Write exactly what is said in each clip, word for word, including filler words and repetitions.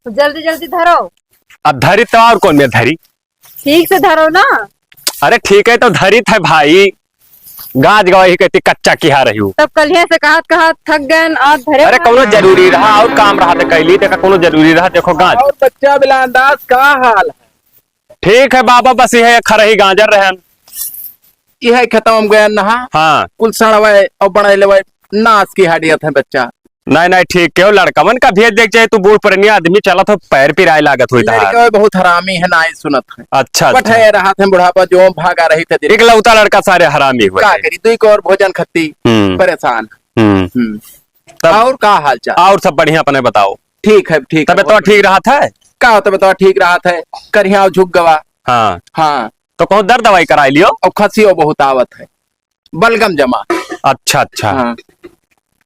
तो जल्दी जल्दी धरो। अब धरी तो और कौन में धरी? ठीक से धरो ना। अरे ठीक है तो धरी थे भाई, गाँज गवाही कहती कच्चा किहा रही हूँ। तब कलिया से कहत कहत थक गए, आज धरे अरे हुए। कौनो जरूरी रहा और काम रहा तो कैली, देखा कौनो जरूरी रहा, देखो गाँज। और बच्चा बिलांदाज का हाल है? ठीक है बाबा, बस यह खरही गाजर रहन। यह खत्म गया नहा। हाँ। कुल सड़वे और बनाए लेवे, नाश की हाडियत है बच्चा। नहीं, नहीं, ठीक कहो, लड़कवन का भेज देख जाए, तू बूढ़ पुरनिया आदमी चलत हो, पैर पिराए लागत होई तहार। लड़का बहुत हरामी है, ना ही सुनत है। अच्छा, अच्छा। पठे रहा थे बुढ़ापा, जो भागा रही थे दिन। इकलौता लड़का सारे हरामी हुए का हैं। करी, दुई को और भोजन खत्ती, हम्म। परेशान। हम्म। हम्म। तब और का हाल चाल? और सब बढ़िया, अपने बताओ। ठीक है, ठीक है, तबे तो बहुत ठीक रहा था। का तबे तो ठीक रहा था, करिया झुक गवा। हाँ। हाँ। तो कहूँ दर्द दवाई कराई लियो। और खसियो बहुत आवत है, बलगम जमा। अच्छा, अच्छा। हाँ।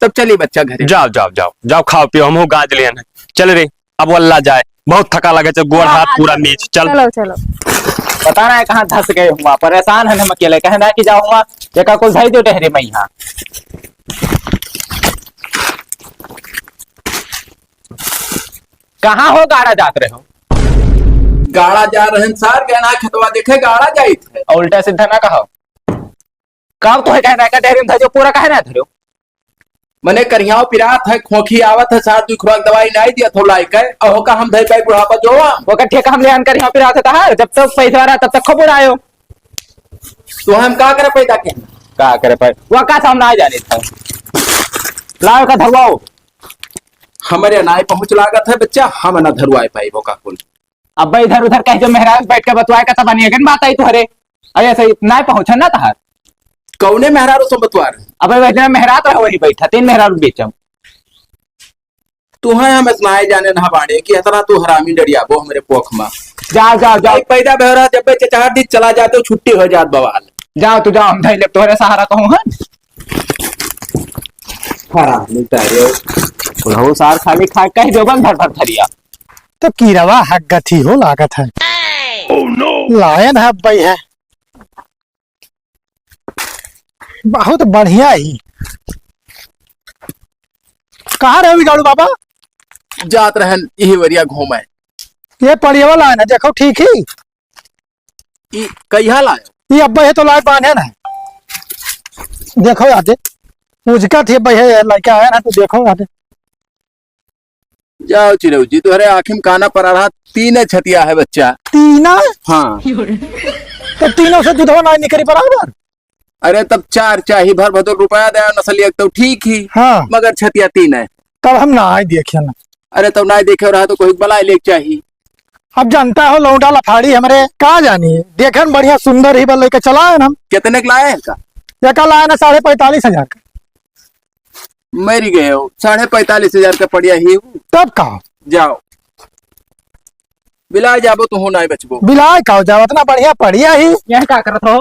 तब चली बच्चा घरे। जाओ, जाओ, जाओ, जाओ, खाओ पियो, हमहू गाँज लियन है। चल रे, अब वल्ला जाए, बहुत थका लगे, चल गोड़ हाँ, हाथ हाँ, पूरा चलो, नीच, चल। चलो, चलो। पता ना है कहाँ धस गए हुआ, परेशान है हम अकेले, कहे ना कि जाओ हुआ, एका कुल धई दो टहरी में यहाँ। कहाँ हो गाड़ा जात रहे हो? गाड़ा जा रहे हैं सार, गहना खेतवा देखे गाड़ा जाइत है। और उल्टा सीधा ना कहो। का तो है कहना का डेहरी में धजो पूरा काहे ना धरो? मने करियाव पिरात है, खोखी आवत है, सार दुई खुराक दवाई नाई दिया थो लाई के, अहो का हम धई पाई बुढ़ापा जो हम। ओकर ठेका हम ले आन करियाव पिरात है तहार, जब तक पैसा रहा तब तक खूब उड़ायो। तो हम का करे पैदा के? का करे पैदा? वो का हम ना जाने था। लाओ का धरवाओ। हमरे नाई पहुँच लागत है बच्चा, हम ना धरवाए पाई वो का कुल। अब इधर उधर कह जो मेहरारू बैठ के बतवाए का तब अनियगन बात आई तुहरे। अरे ऐसे नाई पहुँचन ना तहार। कौने मेहरारू से बतवा रहे? अबे वह जना मेहरात रहा वही बैठा, तीन मेहरारू बीच में। तू है हम इतना ही जाने ना बाड़े कि इतना तू हरामी डरियाबो हमरे पोख में। जाओ, जाओ, जाओ। भाई पैदा भय रहा जब बे चचाहट दी चला जाते हो छुट्टी हो जात बवाल। जाओ तू जाओ, हम धैले तोहरे सहारा कहूँ है। हरामी तारे। बुढ़ऊ सार खाली खा कह देबन भर भर थरिया। तो कीरवा हक गथी हो लागत है। Oh no! लायन है बई है। बहुत बढ़िया ही। कहाँ रहे बिगाड़ू बाबा? जात रहन यही वरिया घूमे। ये पड़ियवा लायन है, देखो ठीक ही। ई कहिया लायो? ये अब्बा ये तो लाए बांधे ना। देखो यादे, उजका थे अब्बा ये लड़का आया ना, तो देखो यादे। जाओ चिरऊ जी, तोहरे आँखी में काना पड़ा रहा, तीने छतिया है बच्चा। तीना? हाँ। तो तीनों से दूधवा ना निकली बराबर? अरे तब चार चाही, भर भदोल रुपया दे, नस्ल एक तो ठीक ही। हाँ। मगर छतिया तीन है। तब हम ना आए देखे ना। अरे तब ना देखे रहा तो कोई बला लेके चाही। अब जानता हो लौंडा लफाड़ी हमरे, का जानी, देखे न बढ़िया सुंदर ही बा, लेके चला है ना हम। कितने के लाए हैं का? ये का लाए ना साढ़े पैंतालीस हजार का। मर गए हो, साढ़े पैंतालीस हजार का पड़िया ही हूँ। तब का? जाओ। बिलाए जाबो तो हो ना बचबो। बिलाए का हो जाओ, इतना बढ़िया पड़िया ही। यह का करत हो?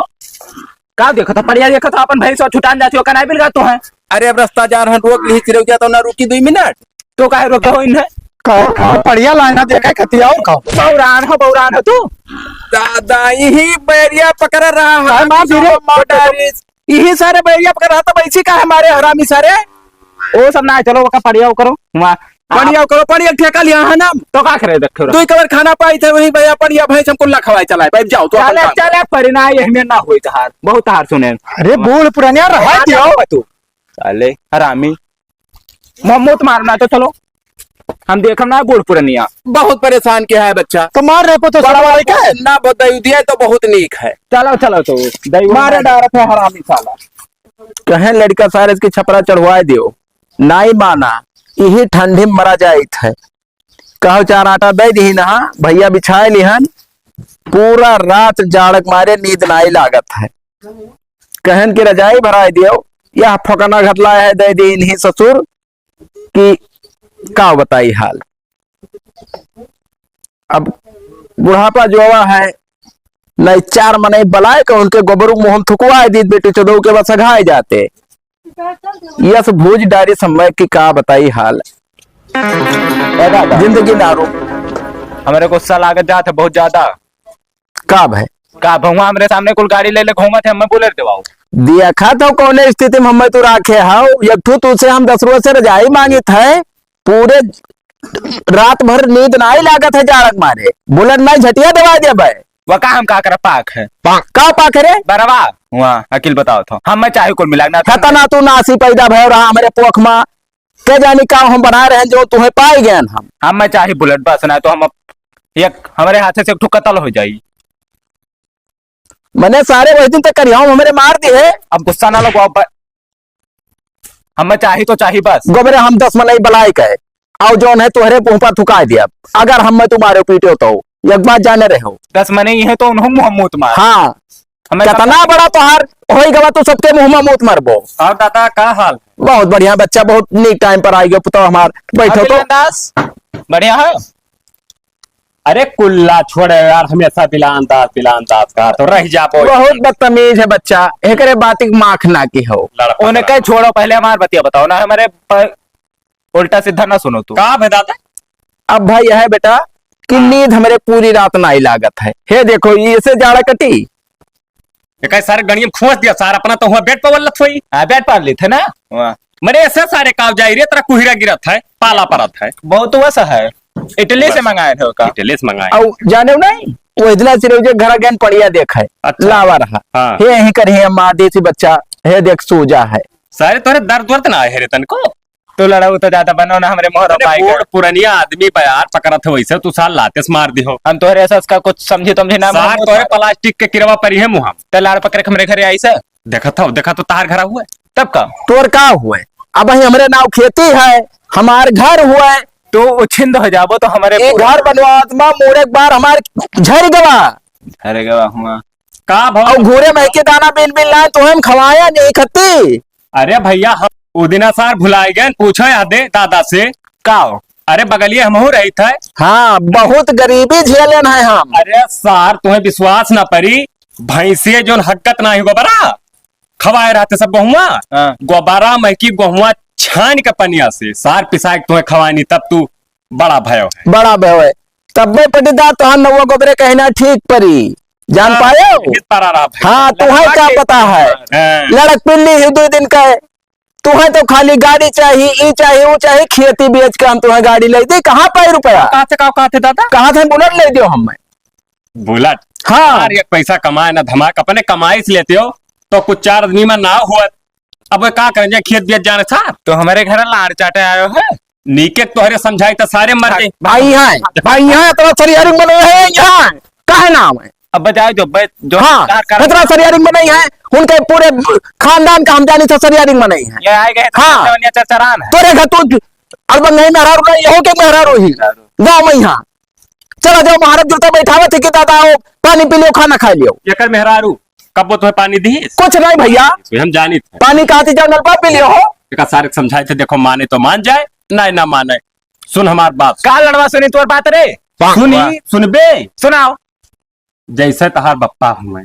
का देखत हो? पड़िया देखत हो, अपन भैंस और छुटान जाती हो, का नहीं बिलगा तो है? अरे अब रास्ता जा रहा, रोक ली चिरौजा तो ना रुकी दुई मिनट। तो काहे रोके हो इन्हें? का, का पड़िया लाना देखे खतिया और का? बौरान हो, बौरान हो तू। दादा, यही बैरिया पकड़ रहा है। अरे मार दे रे। मार डालिस। यही सारे बैरिया पकड़ रहा था, वैसे का हमारे हरामी सारे। ओ सब ना, चलो, ओका पड़िया करो, वहाँ। पड़िया करो, पड़िया ठेका लिया है ना। तो का करे, देखो। तू ही कबर खाना पाई थे, वही भैया पड़िया भैंस हमको ना खवाए, चलाए, भाई जाओ, तो अपन चले, काम करो। चले, परिना यही में ना होई तहार, बहुत तहार सुने। अरे बूढ़ पुरानिया रहा दियो। तू। साले हरामी। मुँह मत मारना तो चलो। हम देखम ना बूढ़ पुरनिया। बहुत परेशान किया है बच्चा। तो मार रहे को तो बड़ा सब वाला क्या है? ना बताई दिया तो बहुत नीक है। चलो, चलो तो। दई मारे मार। डारत है हरामी साला। कहे लड़का सारे इसकी छपरा चढ़वाए दियो। नाई माना। यही ठंडी में मरा जाइत है। कहो चार आटा दे दी ना, भैया बिछाए लिहन। पूरा रात जाड़क मारे नींद नाई लागत है। कहन के रजाई भराए दियो। यह फकना घटला है दे दी इन्हीं ससुर। कि का बताई हाल। अब बुढ़ापा जोवा है, नहीं चार मनई बलाए के उनके गोबरू मुँह थुकवाए दीत बेटी चोदऊ के बस अघाए जाते। यस भूज डारी समय की का बताई हाल। ए दादा। जिंदगी ना रो। हमरे गुस्सा लागत जात है बहुत ज्यादा। का भाई? का भौवा हमरे सामने कुल गाड़ी ले ले घूमत है, हमें बुलेट दिवाओ। देखा तो कौने स्थिति में हमें तू राखे हाउ, एक ठो तू से हम दस रुपये से रजाई मांगित है, पूरे रात भर नींद नाहीं लागत है जाड़क मारे। बुलेट नाहीं झटिया दबा देबे। वका हम का करब, पाक है। का पाक है रे? बरवा। हुआ, अकिल बताओ तो। हम मैं चाही कुल मिला ना। खतना तू नासी पैदा भयो रहा हमरे पोख मा। के जानी का हम बना रहे हैं जो तुहे पाई गयन हम। हम मैं चाही बुलेट बस, ना तो हम अब एक हमरे हाथे से एक ठो कतल हो जाई। मने सारे वही दिन तक करिया हम हमरे मार दिए। अब गुस्सा ना लगो, अब हम मैं चाही तो चाही बस। गोबरे हम दस मनई बलाई के, आओ जौन है तोहरे मुंह पर थुकाई दिया। अगर हम मैं तुम्हारे पीटो तो एक बात जाने रहो। दस मनई है तो उन्हों मुंह मूत मार। हाँ। हमें कितना बड़ा तोहार होई गवा, तू सबके मुंह में मूत मरबो। और दादा, का हाल? बहुत बढ़िया बच्चा, बहुत नीक टाइम पर आई गयो पुतौ हमार। बैठो तो। बिलान दास, बढ़िया है? अरे कुल्ला छोड़े यार, हमेशा बिलान दास, बिलान दास का तो रह जाबो। बहुत बदतमीज है बच्चा, एकरे बातिक माख ना की हो। लड़का उनके छोड़ो, पहले हमार बतिया बताओ ना, हमारे प-, उल्टा सीधा ना सुनो तू। का भे दादा? अब भाई यह है बेटा कि हाँ। नींद हमरे पूरी रात नाहीं लागत है। हे देखो, ये से जाड़ा कटी। एका सारे गणियम खोस दिया सार, अपना तो हुआ बेड पर वल्लत होई। हाँ, बेड पर लेत है ना। वाह। मरे ऐसे सारे काव जाई रे, तेरा कुहिरा गिरत है, पाला परत है। बहुत वैसा है। इटली से इटली से मंगाए थे का? इटली से मंगाए। और जाने नहीं, वो इतना सिर्फ जो घर गन पड़िया देख है, अच्छा। लावा रहा। हाँ। हे यहीं कर हे माँ देसी बच्चा, हे देख सूजा है। सारे तोरे दर्द वर्द ना आए है रे तनको? तो लड़ाऊ तो ज्यादा बनो ना, हमरे मोहर अरे पाई बूढ़ गए। पुरनिया आदमी बयार पकड़त हो, वैसे तू सार लाते से मार दिहो। हम तोहरे सस का कुछ समझी तुमझी ना सार मालूम तोहरे सार। प्लास्टिक के किरवा परी है मुँह। ते लाड़ पकड़ के हमरे घरे आई से। देखत हो, देखत हो, तहार घर हुए। तब का? तोर का हुए? अब ही हमरे नाव खेती है, हमार घर हुए। तो उछिंद हो जाबो तो हमरे ये पूरा घर बनवात मा मोरे एक बार हमार झर गवा। झर गवा हुआ। का भाव? और घूरे में के दाना बिन बिन लाए तो हम खवाया नहीं खती। अरे भैया, हम उ दिना सार भुलाए गए, पूछो यादे दादा से। का हो? अरे बगलिए हमहू रहित है। हाँ, बहुत गरीबी झेलन है हम। अरे सार, तुम्हें विश्वास ना परी, भैंसिए जोन हगत ना हो गोबरा, खवाए रहते सब गोहुआ। हाँ। गोबरा महकी गोहुआ छान के पनिया से सार पिसाए के तुम्हें खवानी, तब तू बड़ा भयो है। बड़ा भयो है। तब्बे पटीदार तोहार नौवा गोबरे कहना ठीक परी। जान हाँ, पायो? इस तरह रहा भाई। हाँ, तुम्हें लड़का का के पता है? हाँ। लड़क पिल्ली ही दो दिन का है। तुम्हें तो खाली गाड़ी चाहिए, ई चाहिए, वो चाहिए, खेती बेच के हम तुम्हें गाड़ी ले दी। कहाँ पाए रुपया? कहाँ से, कहाँ, कहाँ थे दादा? कहाँ थे बुलेट ले दियो हमें? बुलेट? हाँ। यार, एक पैसा कमाए ना धमाक, अपने कमाई से लेते हो, तो कुछ चार आदमी में ना हुआ। अब वे का करें, जाए खेत बेच जाने सार? तो हमारे घर लाड़ चाटे आयो है। नीके तोहरे समझाई तो सारे मर गए। भाई यहाँ है, भाई यहाँ है, इतना सरियारिंग बने है यहाँ, काहे नाम है? अब बजाए जो, बे-, जो हाँ, कार, कार इतना सरियारिंग बने है, उनके पूरे खानदान का हम जानी था सरियारिंग बने है। ये आए गए, हाँ। चरचरान है। तोरे घर तू अड़बंगई मेहरारू नहीं, यहो के मेहरारू ही। मेहरारू। गाँव में यहाँ। चला जाओ, महाराज जूता बैठावत है कि दादा आओ, पानी पी लियो, खाना खा लियो। एकर मेहरारू कब्बो तोहे पानी दी? कुछ नहीं भैया। तो हम जानी थे। पानी कहा थी, जाओ नलपा पी लियो हो। एका सारे समझाए थे, देखो माने तो मान जाए, नहीं ना माने। सुन हमार बात। का लड़वा सुनी तोर बात रे? वाह, सुनी, वाह। सुनबे? सुनाओ। जैसे तहार बप्पा हुए।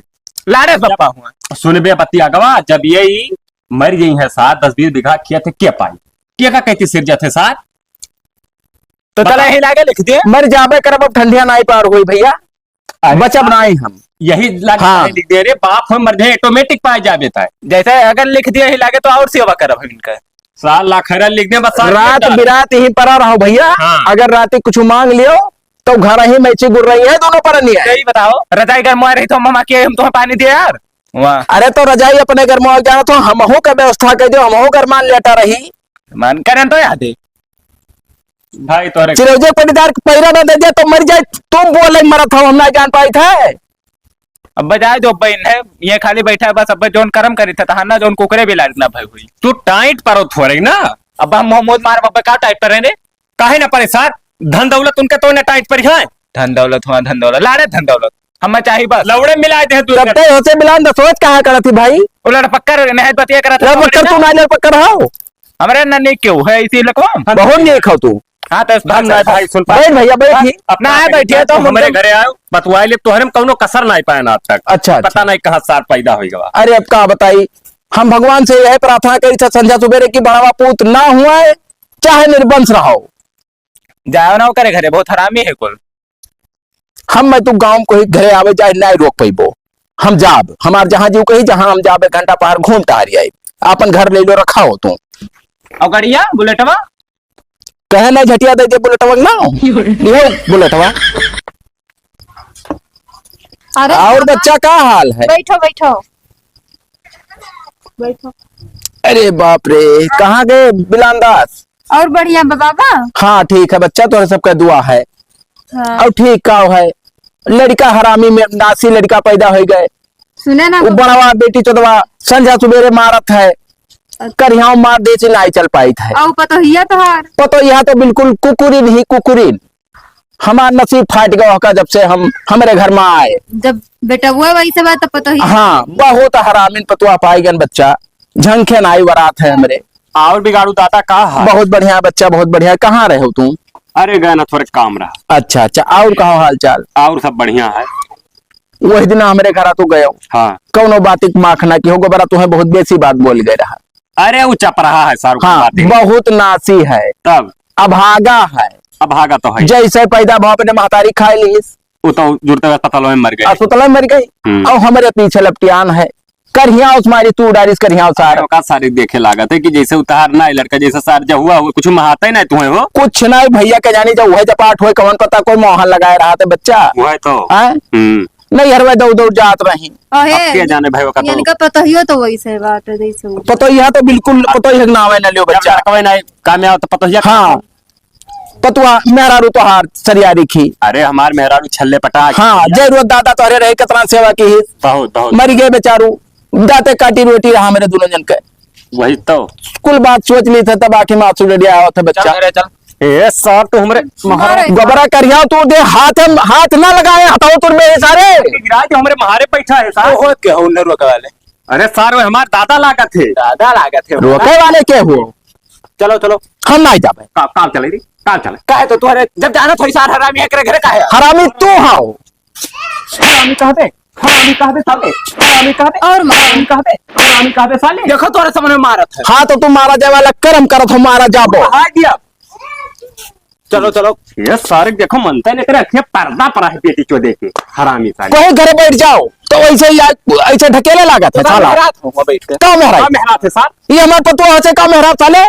लाड़े बप्पा हुए। सुनबे बतिया गवा, जब ये ही मर गई है सार, दस बीस बीघा खेत है, के पाई? के का कहती सिर जाते सार? तो बता। चला ही लागे लिख दिए। मर जाबे करब, अब ठंडिया नाई पार हुई भैया। अरे बचब नाई हम। यही लागे हाँ। लिख दे रे, बाप हम मर जाए, ऑटोमेटिक पाए जाबे ताए। जैसे अगर लिख दिए ही लागे तो और सेवा करब हम इनका। सार लाखरा लिख दे, बस सार रात बिरात यहीं परा रहो भैया। हाँ। अगर रात कुछ मांग लियो, तो घर ही में चिगुर रही है दोनों पर नहीं है। सही बताओ, रजाई गरमाए रही तो हम, हम आके हम तुम्हें पानी दिए यार। वाह। अरे तो रजाई अपने गरमाए जाना तो हमहू का व्यवस्था कर दो, हमहू गरमान लेटा रही। मान करन तो याद है। भाई तोरे चिरौजे पटीदार के पैरा ना दे दे तो मर जाए, तुम बोले मरत हो, हम ना जान पाई थे। अब बजाए जो बहन है, ये खाली बैठा है बस, अब जोन करम करी था, तहाना जोन कुकरे भी लाग ना भाई हुई। तू टाइट परो थोड़े ना। अब हम मोहम्मद मार बब्बे का टाइट पर रहने? काहे ना परेशान? धन दौलत उनके तो ना टाइट पर है। धन दौलत हुआ, धन दौलत, लाड़े धन दौलत। हमें चाहिए बस। लौड़े मिलाए दे तू। तब ते होसे मिलान द सोच कहाँ करत थी भाई? वो लड़पक्कर नहीं बतिया करत लड़पक्कर तू ना लड़पक्कर हो। हमरे ना नहीं क्यों है इसी लको। बहुत नहीं खाओ तू। हाँ, तो इस धन भाई, भाई, सुन पा। बैठ भैया, बैठ ही। अपना ना है, बैठिए तो हमारे घरे आयो, बतवाए ले, तोहरे में कौनो कसर ना पाए ना आज तक। अच्छा, अच्छा। पता नहीं कहाँ सार पैदा होई गवा। अरे, अब का बताई, हम भगवान से यह प्रार्थना करी था संझा सुबेरे कि बड़वा पूत ना हुआ है, चाहे निर्वंश रहो। जाओ ना ओकरे घरे, बहुत हरामी है कुल। हम मैं तू गाँव में कोई घरे आवे जाए नहीं रोक पैबो। हम जाब, हमार जहाँ जीव कही, जहाँ हम जाबे, घंटा पहाड़ घूम टहर आइब। आपन घर ले लो, रखा हो तू। और गड़िया, बुलेटवा? कहे ना झटिया दे दे बुलेटवा ना। लिहो बुलेटवा। अरे और बाबा, बच्चा का हाल है? बैठो, बैठो। बैठो। अरे बाप रे, कहाँ गए बिलान दास? और बढ़िया बा बाबा? हाँ ठीक है बच्चा, तोहरे सबका दुआ है। हाँ। और ठीक का है, लड़का हरामी में नासी लड़का पैदा हो गए। सुने ना वो बड़वा बेटी चोदवा संझा सुबेरे मारत है, अच्छा। करियाव मार दे से नाई चल पाइत है। और पतोहिया तोहार? पतोहिया तो बिल्कुल कुकुरिन ही कुकुरिन। हमार नसीब फाट गवा का जब से हम हमरे घर में आए। जब बेटउआ वही सब है तो पतोहिया? हाँ, बहुत हरामिन पतुआ पाई गन बच्चा, झंखे नाई वरात है हमरे। और बिगाड़ू दादा का है? बहुत बढ़िया बच्चा, बहुत बढ़िया। कहाँ रहे हो तुम? अरे गए ना, थोड़े काम रहा। अच्छा अच्छा, और कहो हाल चाल? और सब बढ़िया है। वही दिन हमरे घर तू गयो। हाँ। कौनो बात की माख ना की हो, गोबरा तुम्हें बहुत बेसी बात बोल गए रहा। अरे वो चपराहा है सारू की हाँ, बात है। बहुत नासी है। तब? अभागा है। अभागा तो है। जैसे पैदा भा अपने महतारी खाए लीस। वो तो जुड़ते हुए अस्पतालों में मर गए। अस्पताल में मर गई। हम्म। और हमरे पीछे लपटियान है। करियाव से मारी तू डारिस करियाव सार। अरे ओका सारी देखे लागत है कि जैसे उतार ना है लड़का, जैसे सार जब हुआ हुआ कुछ महाते ना तुहे हो। कुछ ना भैया के जानी जब हुआ जब पाठ हुए कौन पता कोई मोहन लगाए रहा था बच्चा। हुआ तो। हैं? हम्म। नहीं हरवे दौड़ दौड़ जात रही। अहे, अब के जाने भाई ओका तो। इनका पतोहियो तो वैसे बात है जैसे वो। पतोहिया तो बिल्कुल पतोहिया के नावे न लियो जब बच्चा। लड़कवे ना काम में आओ तो पतोहिया हाँ। पतुआ मेहरारू तोहार सरिया रिखी। अरे हमार मेहरारू छल्ले पटा के हाँ, भैया। जय रोज दादा तोहरे रहे कितना सेवा की ही। बहुत, बहुत। मरी गए बेचारू, दाते काटी रोटी रहा मेरे दोनों जन के। वही तो। कुल बात सोच ली थे तब आँखी में आंसू डडिया आवत है बच्चा। चल रे, चल। ए सार तू हमरे मारे। गोबरा करिया तू दे हाथ में, हाथ ना लगाए, हटाओ तुर मेरे सारे। गिरा के हमरे मारे बैठा है सार। ओहो, के हो न रोके वाले? अरे सार वो हमार दादा लागत है। दादा लागत है। रोके वाले के हो? चलो, चलो। हम नहीं जाबे। का, का चले रे? का चले? काहे तो तोहरे जब जाना थोड़ी सार हरामी एकरे घरे काहे? हरामी तू हाओ। हरामी कहबे, हरामी कहबे साले, हरामी कहबे, और मार। हरामी कहबे, हरामी कहबे साले। देखो तोहरे सामने मारत है। हाँ तो तू मारा जाए वाला कर्म करत हो, मारा जाबो। हाँ दिया। चलो, चलो। ये सारे देखो मनता नहीं करे, अखिया पर्दा पड़ा है बेटी चोदे के, हरामी साले। कोई घरे बैठ जाओ तो वैसे ही आज ऐसे ढकेले लागत है तो साला। मेहरात हो, हो बैठ के। का मेहरात? का मेहरात है सार? ये हमार पतुआ से का मेहरात साले?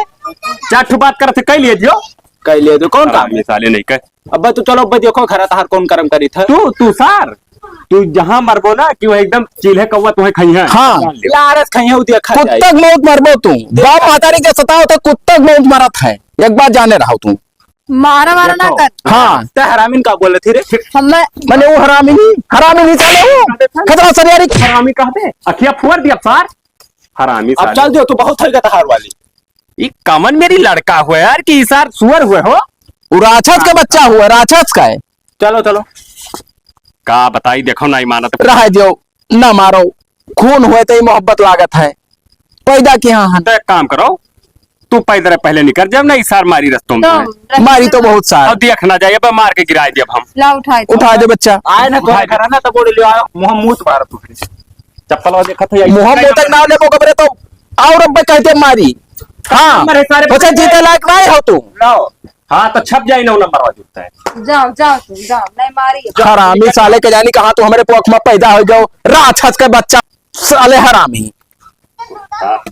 चार ठो बात करत है, कह लिए दियो। कह लिए दियो, कौन काम हरामी है? साले नहीं कह। अब तू चलो, अब देखो घर तहार कौन कर्म करी था। तू, तू सार, तू जहाँ मरबो ना कि वो एकदम चील्हे कौवा तुम्हें खाई है। हाँ। लारस खाई है, वो देखा जाए। कुत्तक मौत मरबो तू। बाप महतारी के सताओ तो कुत्तक मौत मरत है। एक बात जाने रहो तू। मारा मारा ना देखो। कर। हाँ। ते हरामिन का बोले थी रे? हमें मने वो हरामी नहीं, हरामी नहीं साले वो। खतरा सरियारी। हरामी कहते? अखिया फोड़ दिया सार। हरामी अब साले। चल दियो, तू बहुत हल्का तहार वाली। ई कमन मेरी लड़का हुआ यार कि ई सार सुअर हुए हो? वो राक्षस का बच्चा हुआ, राक्षस का है। चलो, चलो। का बताई, देखो ना, ई मानत रह दियो, ना मारो। खून हुए तो ही मोहब्बत लागत है। पैदा किया हन। तो एक काम करो, तू पैदल पहले निकल, जब ना ई सार मारी रस्तों में तो तुम्हें। मारी तो बहुत सार। अब देख ना जाए, अब मार के गिराए दिया हम। ला उठाए दो। उठा दे बच्चा। आए ना तो उठा दे। घर ना तो बोल लियो, आयो, मुंह मुंह मार तू। चप्पल और देखा था, मुंह मुंह तक ना लेबो कबरे तो और अब कहते मारी। हाँ। नंबर है सारे बच्चा, जीते लायक नहीं हो तू। लो। हाँ, तो छप जाए नौ नंबर वाला जूता है। जाओ, जाओ तुम, जाओ, नहीं मारी। हरामी साले के जानी कहाँ तू हमारे पोख में पैदा हो जाओ, राक्षस के बच्चा, साले हरामी। हाँ।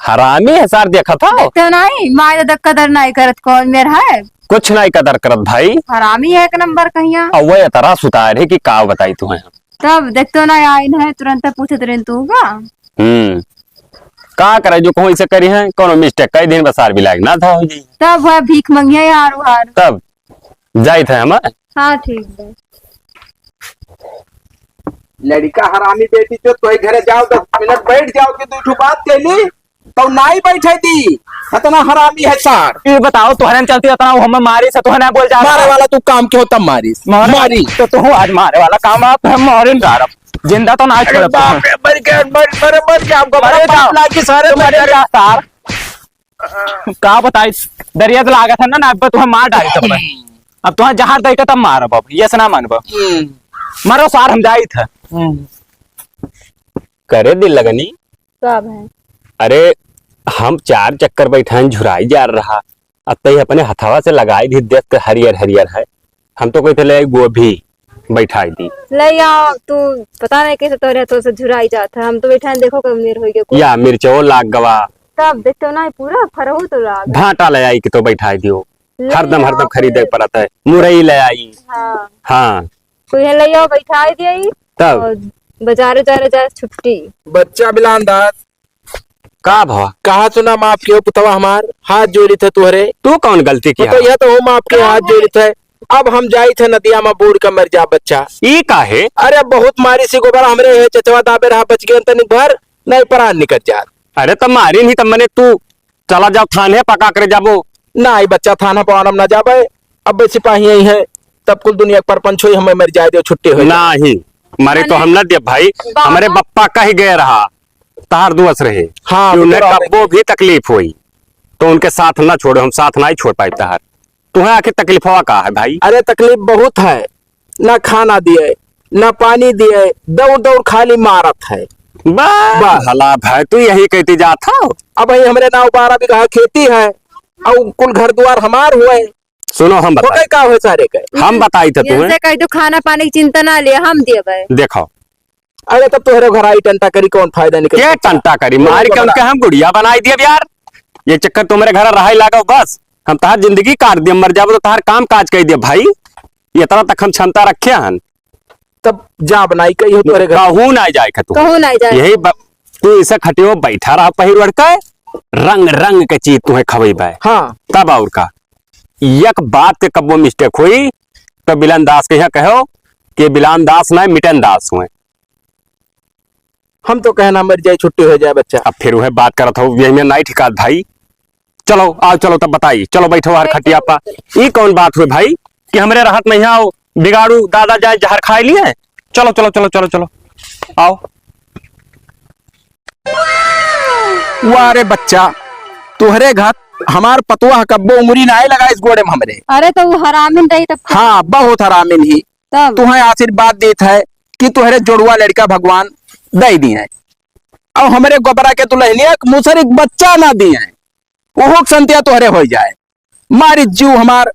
हरामी है सार, देखा था? देखते हो नहीं, माय दादा कदर नहीं करत, कौन मेर है? कुछ नहीं कदर करत भाई। हरामी है एक नंबर कहिया। अब वह इतना सुतार है कि का बताई तुम्हें। तब देखते हो ना, आइन है, तुरंत पूछत रहन तू का? हम्म। का करे, जो कहूँ इसे करी है, कोनो mistake कई दिन बसार भी लायक ना था हो जी। तब वह भीख मंगिया यार उहार। तब जाइत है हम। हाँ, ठीक बा। लड़का हरामी बेटी चो, तोहे घरे जाओ, दस मिनट बैठ जाओ कि दू ठो बात कह ली। तो नाई बैठे दी, इतना हरामी है सार। ये बताओ, तोहरे न चलती इतना वो हमें मारी से, तोहरे ना बोल जा मारे वाला तू काम क्यों तब मारी? मारे मारी। तो तू आज मारे वाला काम आप हम मारे न डारब। जिंदा तो ना अरे छोड़ब। बाप रे, मर गया, मर, मर, मर गया, हमको मरे बड़ा पाप जाओ। लागी सारे तू मरे मर गया। जा सार। का बताई, दरिया से लागत है ना, ना, अब तुम्हें मार डाली तब मैं। अब तुम्हें जहर दे के तब मारब, अब ये से ना मानब। हम्म। मरो सार, हम जाइत है। हम्म। करे दिल लगनी। का भाई? अरे, हम चार चक्कर बैठान झुराई जा रहा, अब तई अपने हथवा से लगाई दी, देख के हरियर हरियर है। हम तो कहते ले आई गोभी बैठाई दी। ले आओ, तू पता नहीं कैसे तोरे हथवा से झुराई जात है। हम तो बैठान देखो कब मेर होई गयो। या मिर्चो लाग गवा, तब देखते हो ना, पूरा फरहू तो लाग। भाटा ले आई कि तो बैठाई दियो। ले हरदम, आओ हरदम खरीदे फिर। पड़त है। मुरई ले आई। हाँ। हाँ। कोई है ले आओ, बैठाई दिए। तब? और बाजार, बाजार, बाजार छुट्टी। बच्चा बिलान दास, का भवा? कहा सुना माफ कियो पुतवा हमार, हाथ जोड़ी थे तुहरे। तू कौन गलती किया? तो यह तो हम आपके हाथ जोड़ी थे। अब हम जाई थे नदिया में बूड़ के मर जा बच्चा। ई काहे? अरे बहुत मारी सी गोबर हमरे है चचवा दाबे रहा, बच गए तनिक भर, नहीं प्राण निकल जात। अरे तब मारी नहीं तब मने तू चला जाओ थाने पका करे जाबो। नहीं बच्चा थाना पवानम ना जाबे, अब सिपाही यही है, तब कुल दुनिया के परपंच होई, हमें मर जाए दो छुट्टी हो जाए। नहीं, मारे तो मने हम ना दे भाई, बाबा। हमरे बप्पा कह गए रहा। तहार दुअस रहे हाँ, कि उन्हें बुजुर्ग कब्बो भी तकलीफ होई, तो उनके साथ ना छोड़ो, हम साथ ना ही छोड़ पाई तहार। तुम्हें आखिर तकलीफवा का है भाई? अरे तकलीफ बहुत है, ना खाना दिए, ना पानी दिए, दौड़ दौड़ खाली मारत है। बा, बस। भला भाई, तू यही कहती जात हो। अब वही हमरे नाव बारह बीघा खेती है, और कुल घर द्वार हमार हुए। सुनो, हम बताई। ओके, का हुए सारे के? हम बताई थे तुम्हें। इनसे कह दो, खाना पानी की चिंता ना ले, हम देबे। देखो, अरे तब तोहरे घर आई टंटा करी, कौन फायदा निकल के सकता? टंटा करी? मार के उनके हम गुड़िया बनाई दिए यार। ये चक्कर तुम्हारे घर रहाई लागो बस। हम तहार जिंदगी काट दिए, मर जाबो तो तहार काम काज कह दिए भाई। इतना तक हम क्षमता रखे हन। तब जा बनाई कही हो तोहरे घर। कहूँ ना जाए खतू। कहूँ ना जाए। यही ब-, तू इसे खटियो बैठा रहा पहिर ओढ़ के, रंग रंग के चीज तुम्हें खवई बाय। हाँ। तब और का? एक बात के कब्बो मिस्टेक हुई तो बिलन दास के यहाँ कहो कि बिलान दास ना मिटन दास हुए। हम तो कहना मर जाए, छुट्टी हो जाए बच्चा। अब फिर वह बात करत हो, यही में नाई ठिकात भाई। चलो, आओ, चलो तब बताई, चलो बैठो हर खटिया पा। ई कौन बात हुए भाई कि हमरे रहत में यहाँ आओ, बिगाड़ू दादा जाए जहर खाए लिए? चलो, चलो, चलो, चलो, चलो, आओ। वाह रे बच्चा, तुहरे घर हमार पतुआ कब्बो उंगली नाई लगाइस गोड़े में हमरे। अरे तो वो हरामिन रही तब का? हाँ, बहुत हरामिन ही। तब? तुहें आशीर्वाद देत है कि तुहरे जोड़ुआ लड़का भगवान दे दिए। और हमरे गोबरा के दुल्हनिया के मुसर एक बच्चा ना दिए। ओहो के संतिया तोहरे हो जाए। मारी जीव हमार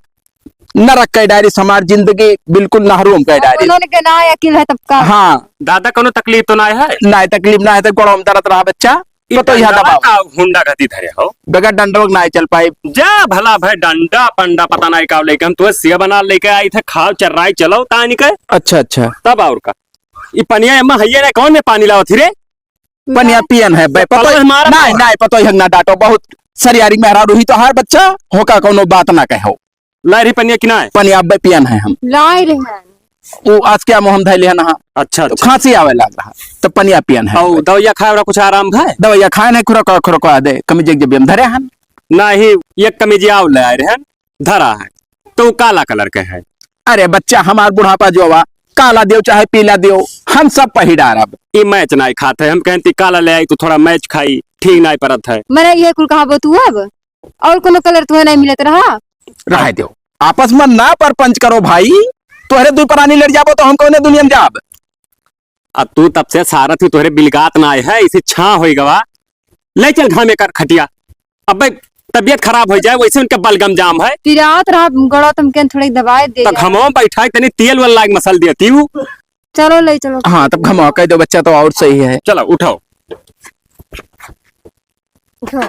नरक के डायरी, हमार जिंदगी बिल्कुल नहरोम के अब डायरी। उन्होंने के ना अकिल है तब का? हाँ। दादा, कोनो तकलीफ तो ना है? ना, तकलीफ ना है, तो गोड़ों में दर्द रहा बच्चा, ई तो तो यहाँ डंडवा दबाओ। का हुंडा घती धरे हो? बगैर डंडवा के ना चल पाए। जा भला भाई, डंडा पंडा पता नहीं का लेके हम तुहे सिया बना लेके आई थे, खाओ चर्राई चलो तानी के। अच्छा, अच्छा। तब और का? ई पनिया एम्मा हइये ना, कौन में पानी लावत ही रे? पनिया पियन है, बे, पतोय, पतोय हमारा नहीं, पतोय। नहीं, पतोय हक ना डांटो, बहुत सरियारी मेहरारू ही तो हर बच्चा, होका कौनो बात ना कहो। ला रही पनिया कि ना है? पनिया बे पियन है हम। लाई रहे हैं। वो आज क्या मुँह हम धैले है ना, अच्छा, तो अच्छा। खांसी आवे लाग रहा, तो पनिया पियन है। और दवाइया खाए वाला कुछ आराम है? दवाइया खाए नहीं, खुरक, खुरक दे, कमी जग जब हम धरे हैं। नहीं, ये कमी जी आव ले आए रहे हैं। धरा है, तो उ काला कलर के है। अरे बच्चा, हमार बुढ़ापा जो बा, काला दियो चाहे पीला दियो, हम सब पहिर डारब। ई मैच नाई खात है, हम कहती काला ले आई तो थोड़ा मैच खाई, ठीक नाई परत है। मने ये कुल कहाँ बतू अब? और कोनो कलर तुम्हें नहीं मिलत रहा? रहे दियो, आपस में ना परपंच करो भाई, तोहरे दुई प्राणी लड़ जाबो तो हम कौने दुनिया में जाब? अब तू तब से सारत ही तोहरे बिलगात ना आए है, इसे छां होई गवा। ले चल घामे कर खटिया। अबे तबियत खराब हो जाए, वैसे उनके बलगम जाम है। पिरात रहा गड़ो, तुम के थोड़ी दवाई दे तो जाओ। घमवा बैठाए तनी तेल वाला लाग मसल दिया तीऊ। चलो ले चलो। हाँ, तब घमवा कह दो बच्चा तो और सही है। चलो उठाओ। उठो।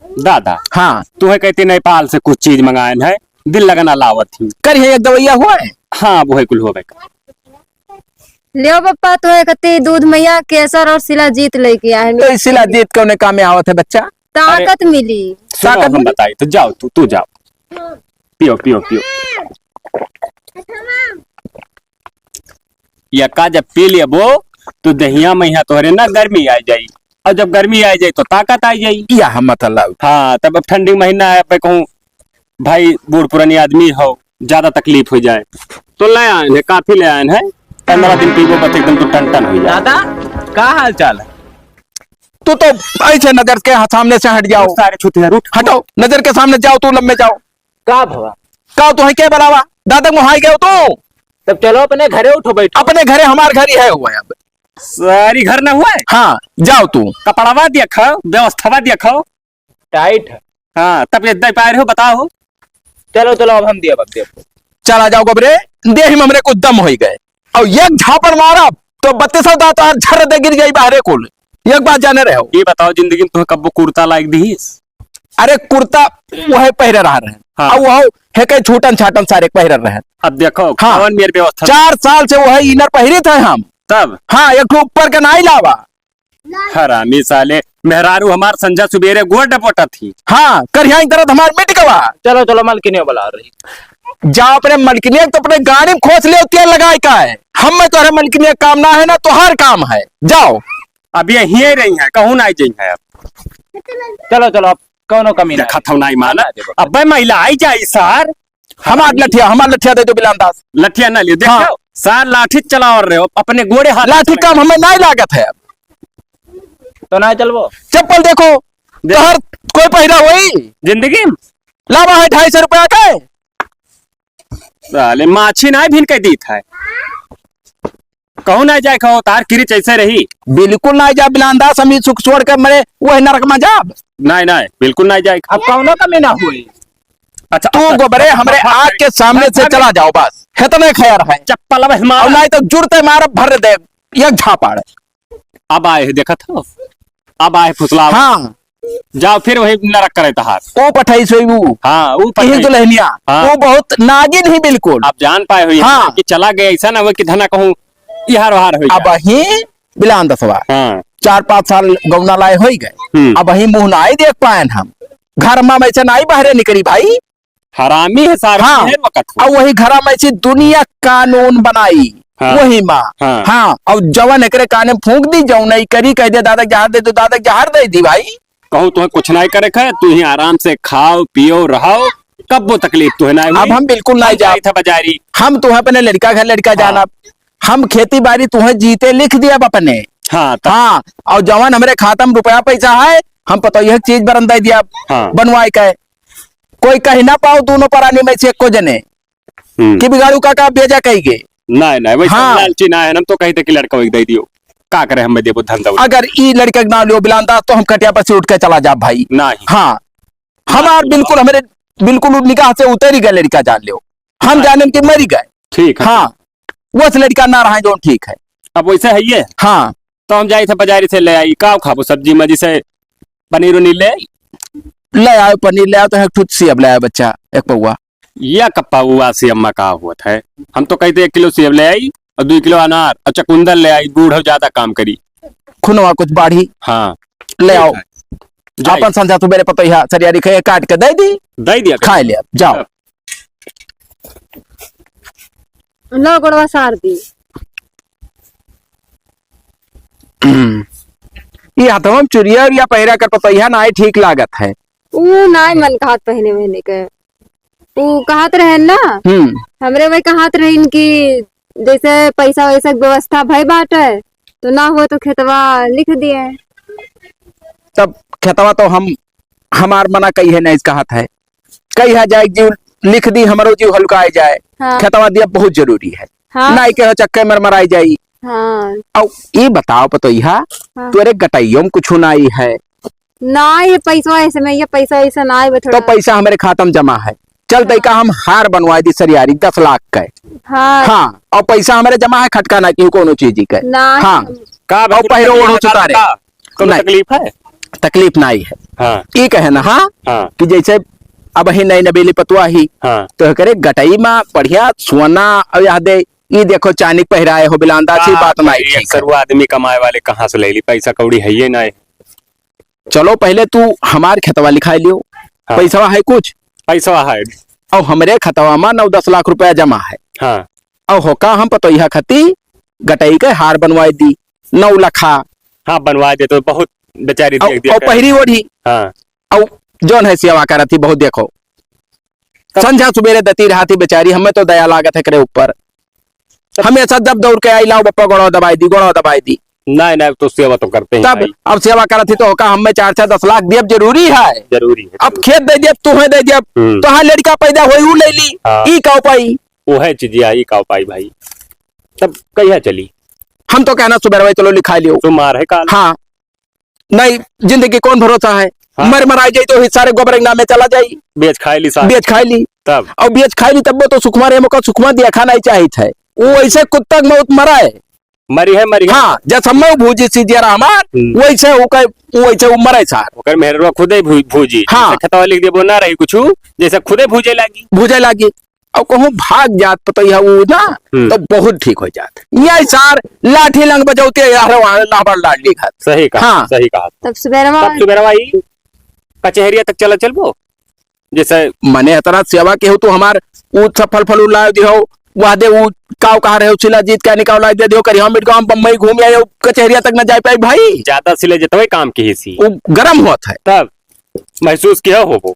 दादा, हाँ। तुहे कहती नेपाल से कुछ चीज मंगाएन है, दिल लगना लावत ही। करिए एक दवैया हुआ है? हाँ, वो है कुल होवे का। लियो पप्पा, तुहे कहती दूध मैया, केसर और शिलाजीत लेके आए हैं। तो ई शिलाजीत कौने काम में आवत है बच्चा? ताकत अरे, मिली। सुनो, ताकत हम मिली? बताई, तो जाओ, तू, तू जाओ। पियो, पियो, पियो। यक्का जब पी लेबो, तो दहिया में यहाँ तोहरे ना गर्मी आ जाई, और जब गर्मी आ जाई, तो ताकत आ जाई। यह मतलब। हाँ, तब अब ठंडी महीना है, अब कहूँ भाई बूढ़ पुरानी आदमी हो, ज्यादा तकलीफ हो जाए, तो ले आए हैं, काफी ले आए हैं, पन्द्रह दिन पीबो, बस एकदम तू टन टन हो जाए। दादा, का हाल चाल है? तू तो ऐसे नजर के सामने से हट जाओ। सारे छुतिया, उठ। हटो, नजर के सामने जाओ, तू लम्बे जाओ। का भवा? का तू है के बुलावा? दादा मोहाई गयो तू? तब चलो अपने घरे उठो बैठो। अपने घरे, हमार घर ही है हुआ है अब। सारी घर ना हुआ है? हाँ, जाओ तू। कपड़वा देखो, व्यवस्थावा देखो। टाइट है। हाँ, तब ये दे पाए रहो, बताओ। चलो, चलो, अब हम दिया, अब दिया। चला जाओ गबरे, देह में हमरे कुछ दम होई गए। और एक झापड़ मारब, तो बत्तीसों दांत और झर दे गिर जाई बाहरे कुल। एक बात जाने रहे हो? ये बताओ, जिंदगी में तुम्हें कब्बो कुर्ता लाइक दिहिस? अरे कुर्ता वह पहिरे रहा रहे। हाँ। अब वह है कहीं छूटन छाटन सारे पहिरे रहे। अब देखो, हाँ। कौन मेरे व्यवस्था? चार साल से वह inner पहिरे थे हम। तब? हाँ, एक ठो ऊपर के नाई लावा। हरामी साले, मेहरारू हमार संझा सुबेरे गोड़ डपोटा थी। हाँ, करिहाई दर्द हमार मिट गवा। चलो, चलो, मलकिनिया बुला रही। जाओ अपने मलकिनिया तो अपने गाड़ी में खोस ले, तेल लगाए का है। हम में तोहरे मलकिनिया काम ना है ना, तोहार काम है। जाओ। अब ये हिये रही है, कहूँ ना आई जाई है अब। चलो, चलो, अब कौनो कमी ना देखा है। था नहीं माना। ना देबो। अबे महिला आई जाई सार। हमार लठिया, हमार लठिया दे दो बिलान दास। लठिया ना लियो, देखो, हाँ। सार लाठी चलावर रहे हो, अपने गोड़े हाथ लाठी काम हमें नहीं लागत है। तो ना चलबो। चप्पल देखो, देख। तोहर कोई पहिरा होई? जिंदगी में? लावा है ढाई सौ रुपया के। साले माछी ना भिन के दीत है। कहूँ ना जाए, कहो, तार किरिच ऐसे रही। बिल्कुल ना जा, बिलान दास, हम ई सुख छोड़ के मरे, वही नरक में जाब। नहीं, नहीं, बिल्कुल ना जाए। अब कौनो कमी ना हुई। अच्छा, तू अच्छा, गोबरे अच्छा, हमरे अच्छा, आँख के सामने से अच्छा, चला जाओ, बस। इतने खैर है। चप्पल अब हमारा। और नहीं तो जुरते मारब भर दे, एक झापड़। अब आए है, देखत हो? अब आए फुसलावा। हाँ। जाओ फिर वही नरक करे तहार। ओ पठाई सोई वो। हाँ, ऊ यही पठाई। दुल्हनिया। हाँ। वो बहुत नागिन ही बिल्कुल। आप जान पाए हो ये हाँ। कि चला गया, ऐसा ना हो कि धना कहूँ इहार वहार हो अब जाए। ही बिलान दसवा। हाँ। चार पाँच साल गौना लाए होई गए। हम्म। अब ही मुँह ना आई देख पाएन हम। घर में वैसे ना आई बाहरे निकली भाई। हरामी है सारे, हाँ। हर वक्त हो। और वही घरा में से दुनिया कानून बनाई, हाँ। वही माँ। हाँ। हाँ, और जवन एकरे काने फूंक दी, जौन नहीं करी, कह दे, "दादा के जहर दे दो, दादा के जहर दे दी भाई।" कहूँ तुम्हें कुछ नहीं करे है, तू ही आराम से खाओ, पियो, रहो, कब्बो तकलीफ तुम्हें नहीं हुई। अब हम बिल्कुल नहीं हम जाब। जाई था बाजारी। हम तुम्हें अपने लड़का घर लड़का हाँ। जानब, हम खेती बाड़ी तुम्हें जीते लिख दिया अपने। हाँ, तब हाँ, और जवन हमरे खाता में रुपया पैसा है, हम पता यह चीज बरन दे दिया हाँ। बनवाए के। कोई कही ना पाओ दोनों परानी में से एको जने हम्म। कि बिगाड़ू काका बेजा कही गे। नहीं, नहीं, वैसे हाँ। लालची ना है, हम तो कही थे कि लड़का वही दे दियो, का करे, हमें देबो धन दौलत। अगर ई लड़के के नाम लियो बिलान दास, तो हम खटिया पर से उठ के चला जाब भाई। नहीं। हाँ, हमार बिल्कुल, हमरे बिल्कुल निगाह से उतरी गए लड़का, जान लियो, हम हाँ। जानेन कि मरी गए। ठीक है। हाँ, वस लड़का ना रहा जो ठीक है। अब वैसे है ये। हाँ। तो हम जाई थे बाजारी से ले आई, का खाबो सब्जी में, जैसे पनीर उनीर ले आई? ले आओ पनीर, ले आओ तो एक ठो सेब ले आओ बच्चा, एक पौवा। या कप्पा हुआ सेब में का होत है? हम तो कहते एक किलो सेब ले आई और दो किलो अनार और चकुंदर ले आई, गुड़ हो ज्यादा काम करी। खुनवा कुछ बाढ़ी। हाँ। ले आओ। ठीक है। जाई। अपन संझा सुबेरे पतोहिया सरियारी खे काट के दे दी। दे दिया। खाए ले अब, जाओ। हाँ। लो गोड़वा सार दी। ये हथवा में चुरिया उरिया पहिरा कर पतोहिया नाई ठीक लागत है। ऊ नाई मन कहत पहने वहने के। ऊ कहत रहे ना, हम्म। हमरे वही कहत रहीन कि जैसे पैसा वैसा के व्यवस्था भई बाटे, तो ना हो तो खेतवा लिख दिए। तब खेतवा तो हम, हमार मना कही है, नहीं कहत है, कही है जाए, जीव लिख दी, हमरो जीव हल्का आ जाए। हाँ। खेतवा दिया बहुत जरूरी है। हाँ। नाई के हो चक्के मर मराई जाई। हाँ। अब ये बताओ पतोहिया, हाँ। तोरे गटइयो में कुछ नाई है? ना, ये पैसा ऐसे में, ये पैसा ऐसा ना आए, तो थोड़ा। पैसा हमरे खाता में जमा है। चल, हाँ। तैका हम हार बनवाए दी सरियारी दस लाख का। हाँ। हाँ, और पैसा हमरे जमा है, खटका ना की कोनो चीज के। ना। हाँ। का और भाई, पहिरो तकलीफ ओढ़ो है, चुतारे। का? कोनो नहीं। तकलीफ है? तकलीफ ना आई है। हाँ। ई कहे ना, हाँ, हाँ। कि जैसे अब ही नई नबेली पतुआ ही, हाँ। तो करे गटई में बढ़िया सोना और यह दे, ई देखो चांदी पहिराए हो बिलांदा, सी का बात ना आई, एक ठीक है। सरुआ आदमी कमाए वाले कहाँ से ले ली, पैसा कौड़ी है ये ना है। चलो, पहले तू हमार खेतवा लिखाई लियो। हाँ। पैसवा है कुछ? पैसवा है। और हमरे खेतवा में नौ दस लाख रुपया जमा है। हाँ। और होका हम पतोहिया खती गटई के हार बनवाई दी, नौ लखा। हाँ, बनवाई दे तो बहुत बेचारी और, देख दिया और करे। पहिरी ओढ़ी। हाँ। और जौन है सेवा करत ही बहुत देखो। तब संझा सुबेरे दती रहती बेचारी, हमें तो दया लागत है करे ऊपर। तब हमेशा जब दौड़ के आई, "लाओ बप्पा, गोड़वा दबाई दी, गोड़वा दबाई दी।" नहीं, नहीं, तो सेवा तो करते हैं तब भाई। अब सेवा करत ही तो होका हमें चार चार दस लाख दियब जरूरी है। जरूरी है, अब जरूरी। खेत दे दियब, तुहें दे दियब, हम्म। तो हाँ लड़का पैदा होई, ऊ ले ली, हाँ। ई का उपाय? वो है चीजिया, ई का उपाय भाई? तब कहिया चली? हम तो कहना सुबह रहे, चलो लिखा लियो। सोमवार है काल। हाँ। नहीं, जिंदगी कौन भरोसा है? हाँ। मर मराई जाई तो ही सारे गोबर के नामे चला जाई। बेच खाए ली सारे। बेच खाए ली। तब? और बेच खाए ली तब वो तो सुखमा रे मोका सुखमा दिया खाना ही चाहित है। वो ऐसे कुत्ता के मौत मरा है। मरी है, मरी है। हाँ, जैसे मैं भूजी सी दिया हमार, हम्म। वैसे ओकर, वैसे उ मरे सार। ओकर मेहरवा खुदे भू-, भूजी। हाँ। जैसे खेतवा लिख देबो ना रही कुछु, जैसे खुदे भूजे लागी। भूजे लागी। और कहूँ भाग जात पतोहिया उ ना, हम्म। तो बहुत ठीक हो जात। ये सार लाठी लंग बजौते यार वहाँ लाबर लाडली खात। सही कहा, हाँ। सही कहा। तब सुबेरवा तब सुबेरवा ई कचहरिया तक चला चलबो। जैसे मने इतना सेवा के हो तू हमार, उ सब फल फल उ लाए दिहो, वह दे उ काव कहा रहे हो, शिलाजीत क्या निकाल लाए दे दिहो, करी हम मिट गाँव बम्बई घूम आए, कचहरिया तक न जाए पाए भाई। ज्यादा सिले जितवे काम की ही सी। उ गरम होत है। तब महसूस किया हो वो?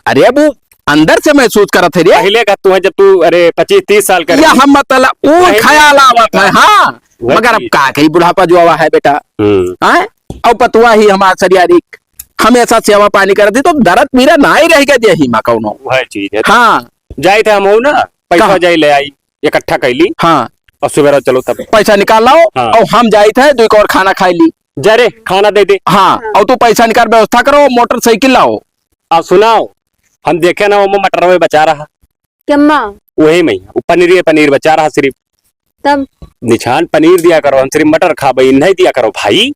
अरे, अब उ अंदर से महसूस करत है रे। पहले का तू है, जब तू, अरे, पच्चीस तीस साल का या रही। हम मतलब उ वही ख्याल आवत है, हाँ। वही मगर अब चीज। का करी, बुढ़ापा जो आवा है बेटा। हम्म। हैं? और पतुआ ही हमार सरियारिक हमेशा सेवा पानी करत ही, तो दर्द पीरा ना ही रह गया देही मा कौनो। वह चीज है। हाँ। जाए थे हम हो ना, पैसा कहाँ? जाए ले आई, इकट्ठा कैली। हाँ। और सुबेरा चलो तब। पैसा निकाल लाओ हाँ। और हम जाइत है, दुई कौर खाना खाई ली। जा रे, खाना दे दे। हाँ, हाँ। और तू पैसा निकाल, व्यवस्था करो, मोटरसाइकिल लाओ। और सुनाओ, हम देखे ना, वो मटर में बचा रहा। केम्मा? वही में, वो पनीर, ये पनीर बचा रहा सिर्फ। तब? निछान पनीर दिया करो, हम सिर्फ मटर खाबे, नहीं दिया करो भाई।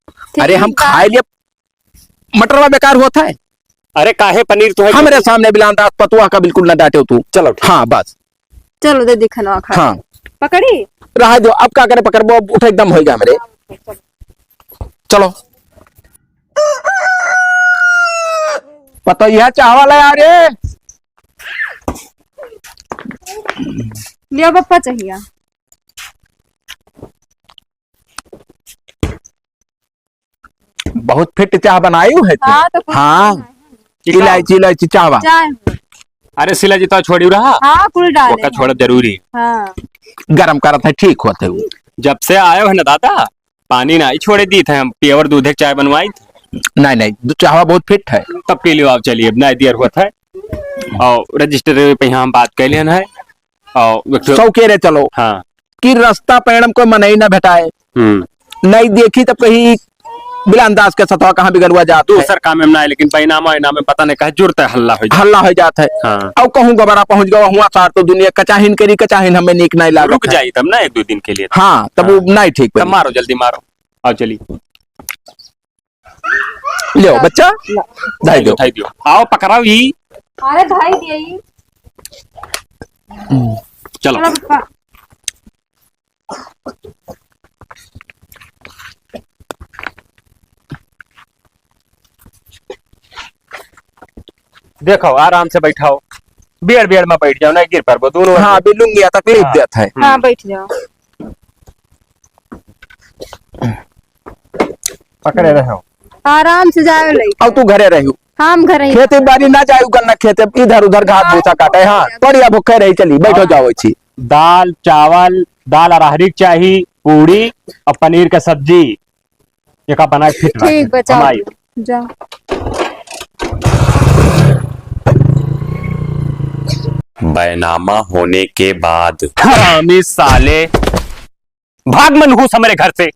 ठीक अरे, हम बा। खाए लिए मटरवा बेकार होत है। अरे काहे पनीर तो है हमरे भाई। सामने बिलान दास पतुआ का बिल्कुल ना डांटे तू। चलो ठीक। हाँ बस। चलो दे दी खनवा खा। हाँ। पकड़ी? रहा जो, अब का करे पकड़बो, अब उठे एकदम होइगा हमरे। चलो। पतोहिया चाह वाला आ रे। लियो पप्पा चाहिए। बहुत फिट चाह बनाई है तू। हाँ, तो कुछ हाँ। नहीं है। इलायची, इलायची चाह बा। चाय हो। अरे सिला जी तो छोड़ी रहा। हाँ, कुल डाले ओका हैं। छोड़ा जरूरी। हाँ। गरम करत है, ठीक होत है वो। जब से आयो है ना दादा, पानी ना ही छोड़े दी थे हम, pure दूधे चाय बनवाई थे। नहीं, नहीं, दू-, चाहवा बहुत फिट है। तब पी लियो आप, चलिए, अब नहीं दियर होत है। और रजिस्टर पे यहाँ हम बात कर लेना है। और एक ठो सौ के रे चलो। हाँ। कि रास्ता पैणम कोई मनई ना भेटाए। हम्म। नहीं देखी तब कहीं बिलान दास के सतवा कहाँ बिगड़ुआ जात है। दूसर काम में ना है, लेकिन बैनामा इनामा में पता नहीं कहे जुड़ता है, हल्ला हो जाता है। हल्ला हो जात है। हाँ। अब कहूँ गबरा पहुँच गवा हुआ सार तो दुनिया कचाहिन करी, कचाहिन हमें नीक नहीं लागत रुक है। जाई तब ना एक दो दिन के लिए। हाँ, तब हाँ। वो नहीं ठीक तब बनी। मारो, जल्दी मारो। आओ चली। ले आओ, बच्चा। ला। धाई दो। धाई दियो। आओ, पकड़ाओ ई। अरे, धाई दिया ई। हम्म। चलो। चलो, पप्पा। देखो, आराम से बैठाओ। बेड़, बेड़ में बैठ जाओ, नहीं गिर पड़बो, दोनों हाँ, ओर। अभी लुंगिया तकलीफ हाँ। देत है। हाँ, हम्म। बैठ जाओ। पकड़े रहो। आराम से जाओ लइका। अब तू घरे रहियो। हम घरे ही। खेती बाड़ी ना जाओ, गन्ना खेते इधर उधर घास हाँ, भूसा काटे। हाँ, हाँ। पड़िया भूखे रही, चली, बैठो हाँ। जाओ छी। दाल, चावल, दाल अरहरी के चाही, पूड़ी और पनीर का सब्जी, एका बना के फिट रख। ठीक बा, हम जाओ। आई। जाओ। बैनामा होने के बाद। हरामी साले। भाग मनहूस हमरे घर से।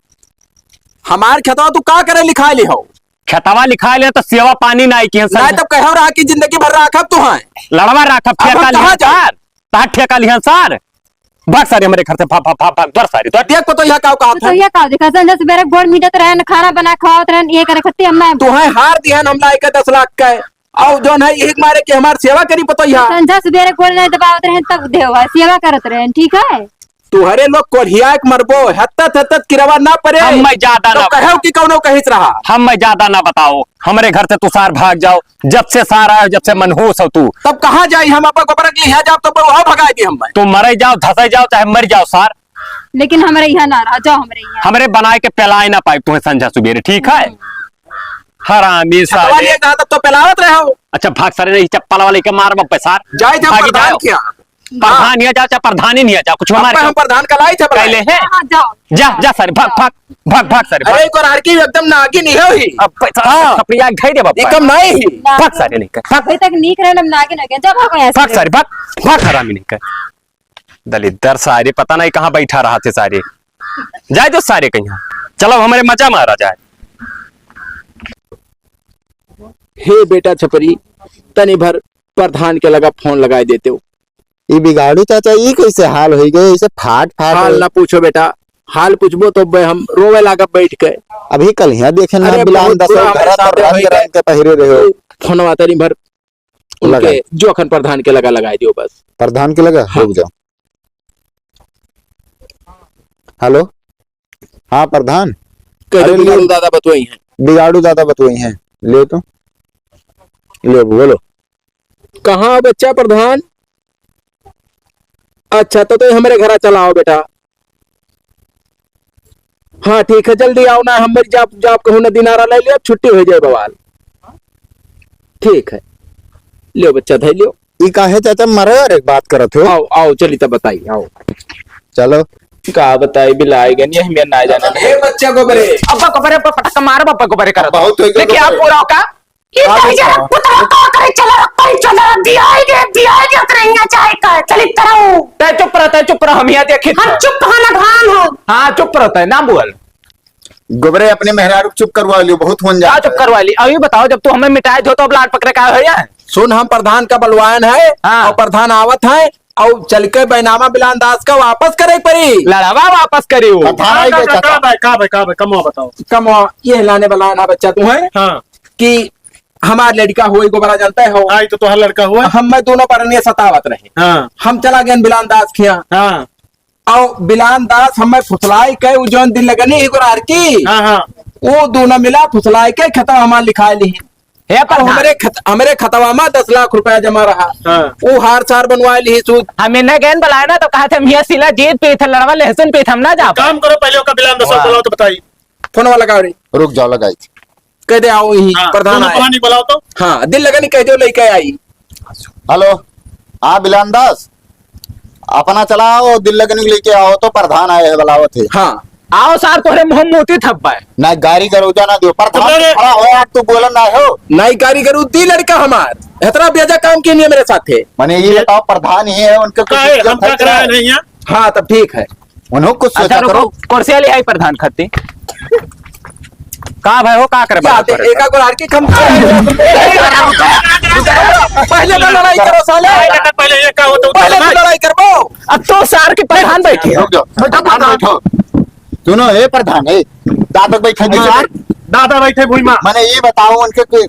हमार खेतवा तू का करे लिखाए ली हो? खेतवा लिखाए ले तो सेवा पानी नाई किहन सर। नाई तब कहो रहा कि जिंदगी भर राखब तू हैं। लड़वा राखब, अब ठेका हम कहाँ लिहन जाई? सर। तहार ठेका लिहन सर। भाग सारे हमरे घर से, भाग, भाग, भाग, भाग, दौड़ सारे, दौड़। देख पतोहिया का कहत है। पतोहिया का देखा, संझा सुबेरे गोड़ मिटत रहे, न खाना बना खवावत रहे, ये करे खत्ती हम ना। तू हैं हार दिहन हम लाइके दस लाख के। अउ जौन है, यही मारे के हमार सेवा करी पतोहिया। संझा सुबेरे गोड़ नहीं दबावत रहेन, तब देवा सेवा करत रहेन, ठीक है? तुहरे लोग कोढ़िया के मरबो, हत्तत हत्तत किरवा ना परे। हम मैं ज्यादा तो ना कहो कि कौनो कहित रहा। हम मैं ज्यादा ना बताओ, हमरे घर से तू सार भाग जाओ, जब से सार आयो, जब से मनहूस हो तू। तब कहाँ जाई हम अपन गोबरा के लिहा जाब, तो बहु भगाई दी हम मैं। तू मरे जाओ, धसे जाओ, चाहे मर जाओ सार। लेकिन हमरे यहाँ ना रहा, जाओ हमरे यहाँ। हमरे बनाए के पिलाए ना पाए तुम्हें संझा सुबेरे, ठीक है? हम्म। हरामी छतवा साले। लिए कहा तब तो पिलावत रहे हो। अच्छा, भाग सारे, नहीं चप्पल वाले के मार बप्पे सार। जाए थे भागी प्रधान जाओ। किया। प्रधान हाँ। नहीं आ जाओ, चाहे प्रधान ही नहीं आ जाओ, कुछ हमारे अब हम प्रधान का लाई थे पहले बताए। है। हाँ, हाँ, जाओ। जा, जा सारे, भाग, भाग, भाग, भाग सारे, भाग। अरे, एक और आर की एकदम नागिन ही हो ही। अब पैसा हाँ। खपड़िया ढाई दे बाबा। एकदम नहीं ही। भाग सारे, नहीं कर, भाग। अभी तक नीक रहन, अब नागिन हो गया। जा भागो यहाँ से। भाग सारे, भाग, भाग हरामी नहीं कर। दलिद्दर सारे, पता नहीं कहाँ बैठा रहा थे सारे। जाए दो सारे कहीं। चलो, हमरे मजा मारा जाए। हे बेटा छपरी, तनी भर प्रधान के लगा फोन लगाए देते हो। ई बिगाड़ू चाचा, ई कैसे हाल होई गए, ऐसे फाट फाट हाल होई? ना पूछो बेटा, हाल पूछबो तो बे हम रोवे लागब बैठ के। अभी कल हियाँ देखे ना, अरे, बिलान बहुत दस बुरा हमारे घरा साथ तो रंग होइगा। रंग के पहिरे रहे हो। फोनवा तनी भर उनके लगाई। जोखन प्रधान के लगा लगाई दियो बस। प्रधान के लगा? हाँ। रुक जाओ। हेलो, हाँ प्रधान। कह दो अरे बिगाड़ू ले, दादा बतुआई हैं। बिगाड़ू दादा बतुआई हैं। ले तो, ले बोलो। कहाँ बच्चा प्रधान? अच्छा, तो, तो हमरे घरा चला आओ बेटा। हाँ, ठीक है, जल्दी आओ ना, हमरी जाप, जाप कहूँ ना दिनारा ले लियो, छुट्टी हो जाए बवाल। ठीक है, लियो बच्चा, धै लियो। ई काहे चाचा मरे और एक बात करत हो? आओ, आओ, चली तब बताई, आओ। चलो। का बताई, बिलाई गनी, हमें ना जाने। ए बच्चा गोबरे। अब्बा गोबरे, अब्बा पटक मार, अब्बा गोबरे करत। बहुत हो गया लेकिन आप गोबरे। पूरा का? ई आप कहीं जरा का? पुतला का करे चला रहा, कहीं चला रहा, दियाई दे, दियाई दे, उतरे हियाँ चाहे का, चली तरह। तै चुप रह, तै चुप रह, हम हियाँ देखित हम है। चुप हन, अघान हन। हाँ, चुप रह, तै ना बोल। गोबरे अपने मेहरारू चुप करवा लियो, बहुत होन का जात चुप है। करवा ली? अभी बताओ, जब तू हमें मिटाए दो तो अब लाट पकड़े का है यार? सुन, हम प्रधान का बलवान है हाँ। और प्रधान आवत है और चल के बैनामा बिलान दास का वापस करे परी। लड़ावा वापस करी हो। कथा का, नहीं का, बेचा का, का था। भाई, का भाई, का भाई, कमवा बताओ। कमवा, ये लाने वाला ना बच्चा तू है हाँ। कि हमार लड़का हुई, गोबरा जानते हो। हाँ, ये तो तोहार लड़का हुआ। हम मैं दोनों पर ने सतावत रहे। हाँ। हम चला गए बिलान दास खिया। हाँ। और बिलान दास हमें फुसलाई के, उ जौन दिन लगनी ही गुरार की, हाँ, हाँ। वो दोनों मिला फुसलाई के खतवा हमार लिखाए ली। हे और प्रधान। हमरे खत-, हमरे खतवा में दस लाख रुपया जमा रहा। हाँ। वो हार सार बनवाए ली सूद। हम इन्हें गेंद बुलाए ना तो कहा थे, "मियाँ सिला जीत पीत है, लड़वा लहसुन पीत, हम ना जाब।" काम करो, पहले ओका बिलान दस वाह। बोलाओ तो बताई। फोनवा लगाओ रे। रुक जाओ, लगाई। कह दे आओ यही हाँ, प्रधान दोनों आए। प्रधान ही बुलाओ तो। हाँ, दिल लगन कह दो लेके आई। हेलो, हाँ बिलान दास, अपना चलाओ, दिल लगन लेके आओ तो प्रधान आए हैं, बुलावत है। हाँ। आओ सार, तोहरे मुँह मोती थप्पा है। ना गारी गरौजा ना दियो, प्रधान अरे। खड़ा हो यार, तू बोलन ना हो। नहीं गारी गरौ दी लड़का हमार, इतना बेजा काम के नहीं मेरे साथ है। मने ये ये बताओ, प्रधान ही है, उनके कुछ काहे, इज्जत हम है क्या क्या? कराए नहीं है? हाँ, तब ठीक है। उन्हों कुछ अच्छा, सोचा रुको, करो। कुर्सिया ले आई प्रधान खत्ती। का भाई हो, का करे क्या बात दे-, करे? एका को लड़की कम पहले तो लड़ाई करो साले। पहले ये का होता पहले तो लड़ाई करबो। अब तो सार के प्रधान बैठे हैं। रुक जाओ। बैठो, प्रधान बैठो। सुनो, हे प्रधान, हे, दादा बैठे हैं। दादा बैठे भुइमा। मने ये बताओ, उनके कोई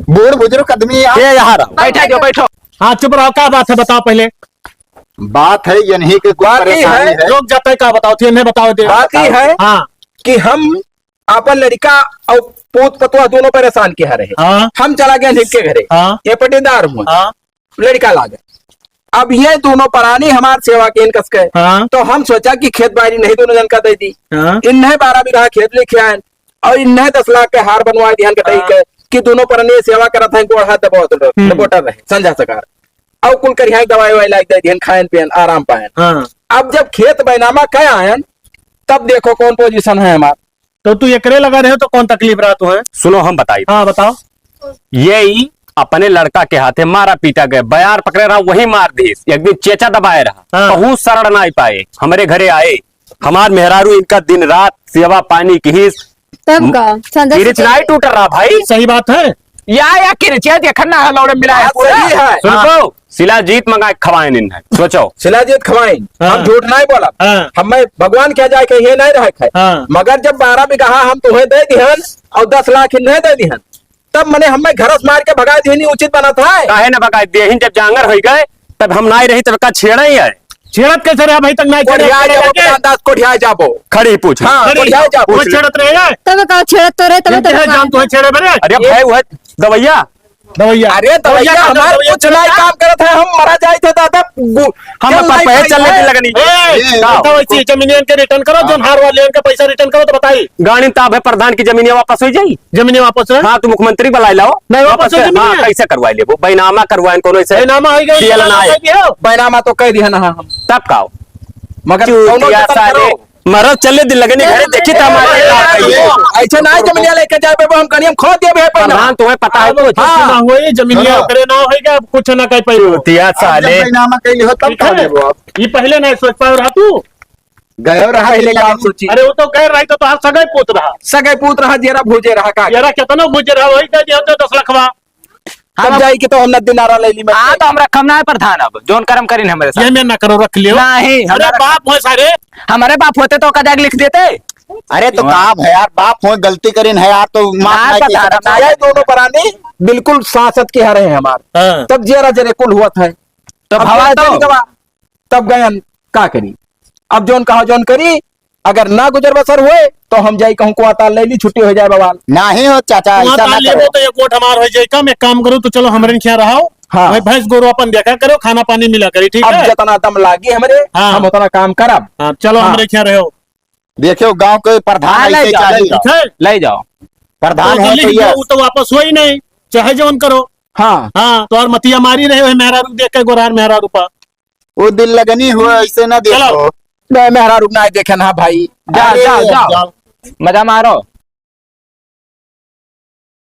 बूढ़ बुजुर्ग आदमी यहाँ ये यहाँ रहो। बैठा जाओ, बैठो। हाँ, चुप रहो, का बात है, बताओ पहले। बात है, यही के कुछ बात ही परेशानी है। है। लोग जाते का बताओ, थी, इन्हें बताओ दे। बात ही है हाँ। कि हम अपन लड़का और पूत पतोह दोनों परेशान किया रहे। हाँ। हम चला गए इनके घरे। हाँ। ये पट्टेदार हुआ। हाँ। लड़का लागे। अब ये दोनों परानी हमार सेवा के इनकस के। हाँ। तो हम सोचा कि खेत बारी नहीं दोनों जन का दे दी। हाँ। इन्हें बारह बीघा खेत लेके आए और इन्हें दस लाख के हार बनवा दिहन के हाँ। तरीके कि दोनों परानी सेवा करत हैं, गोड़ हाथ दबावत रहे, हम्म। लपोटत रहे, संझा सकार। और कुल करिहाई दवाई ववाई लाग दे दिहन, खायन पियन, आराम पायन। हाँ। अब जब खेत बैनामा कह आयन, तब देखो कौन position है हमार। तो तू एकरे लगा रहे हो तो कौन तकलीफ रहा तू है? सुनो हम बताई। हाँ, बताओ। ये ही अपने लड़का के हाथे मारा पीटा गए, बयार पकड़े रहा, वही मार दीस। एक दिन चेचा दबाए रहा, हाँ। कहूँ शरण ना पाए, हमरे घरे आए, हमार मेहरारू इनका दिन रात सेवा पानी किहिस। तब का? संजय किरिच से नाई टूट रहा भाई। सही बात है। या, या किरिचिया देखन ना है, लौड़े मिला है बात पूरा। सही है। सुन हाँ। को, शिलाजीत मंगा के खवाइन इन्हें। सोचो। शिलाजीत खवाइन। हाँ। हम झूठ नहीं बोला। हाँ। हमें भगवान क्या जाए कहीं ये नहीं रहे खाए। हाँ। मगर जब बारह बीघा हम तुम्हें दे दिहन और दस लाख इन्हें दे दिहन, तब मने हमें घरस मार के भगा दिहनी उचित बनत है। काहे ना भगा दिए? जब जांगर होई गए, तब हम नाई रही, तब का छेड़ा ही है। छेड़त कैसे रहे? अभी तक नाई छेड़े। कोढ़िया जाबो, प्रधान दास, कोढ़िया जाबो। खड़ी पूछ। हाँ, खड़ी। कोढ़िया जाबो। वो छेड़त रहे हैं। तब का छेड़त तो रहे, तब ये तो है, का जान तो है छेड़े बरे। अरे ये भाई, वो है दवैया। दवैया। अरे दवैया, दवैया का हमार दवैया कुछ नाई काम करत है, हम मरा जाए थे दादा, गु-, हम चल पर नहीं पैर पाई चलने है। की लगनी। ए, का? बताओ ऐसी जमीनियन के return करो, हाँ। जोन हार वाले उनके पैसा return करो तो बताई। गाड़ी ताब है प्रधान की जमीनिया वापस हो जाई। जमीनिया वापस है? हाँ, तू मुख्यमंत्री बुलाई लाओ। नहीं, वापस वापस हो से, हाँ, जमीनिया। कैसे करवाई लेबो? बैनामा करवाएं कोनो ऐसे? बैनामा हो गया, खेल ना है। बैनामा तो कह दिया ना हम। तब का हो? मगर चूतिया कौनो जतन साले। करो। मरो चले दिल लगनी घरे देखी त हमारे का कहिए। ऐसे ना जमीनिया लेके जाए पे हम कनियम खो दिए भी है पहले। प्रधान तुम्हें पता है कुछ? हाँ। ना होई, जमीनिया हाँ। ओकरे ना होई क्या, कुछ ना कह पाई। चूतिया अब जब साले। बैनामा कैली हो तब ठीक का है। देबो आप? ये पहले नहीं सोच पाए रहा तू। गयो रहा पहले दिल का लगनी। सोची। अरे वो तो कह रही तो तोहार सगाई पूत रहा। सगाई पूत रहा, जेरा भूजे रहा का? जेरा कितना भूजे रहा, वही दे दिया तो दस लखवा। तब हम जाई कि तो हम नदी नारा ले ली, मैं हाँ, तो हम रखम ना है प्रधान, अब जौन करम करिन हमरे साथ। ये मैं ना करो, रख लियो। नहीं, अरे हमारा बाप हो सारे। हमारे बाप होते तो ओका जाके लिख देते। अरे तो हाँ। का है यार, बाप हो, गलती करिन है यार, तो माफ ना नहीं कर प्रधान, सकता। ना ये दोनों परानी बिल्कुल सांसद के हरे हैं हमार। हाँ। तब जियरा जरे कुल हुआ था। तो अब भवा जियरा तो जरे गवा, तब गयन का करी? अब जौन कहा जौन करी, अगर ना गुजर बसर हुए तो हम जाई कहूँ कुआं ताल ले ली, छुट्टी हो जाए बवाल। नहीं हो चाचा, कुआं ऐसा ताल ना लेबो करो। तो एक वोट हमार हो जाए कम। एक काम करो, तो चलो हमरे खिया रहो। हाँ। भाई भैंस गोरू अपन देखा करो, खाना पानी मिला करी, ठीक अब है? जितना दम लागी हमरे, हाँ। हम उतना काम करब। हाँ, चलो हाँ। हमरे खिया रहो। देखियो गांव के प्रधान हाँ, ले ऐसे जाओ, ले चाहिए। जाओ, ठीक है? ले जाओ। प्रधान तो, तो हो लिख तो दो, यस। वो तो वापस हो ही नहीं, चाहे जौन करो। हाँ। हाँ, तो और मतिया मारी रहे हो मेहरारू देख के, गोरार मेहरारू पा। वो दिल लगनी हो, ऐसे ना चलो। देखो। मैं मेहरारू ना देखे ना भाई। जाओ, अरे, जाओ, जाओ। जाओ। मजा मारो।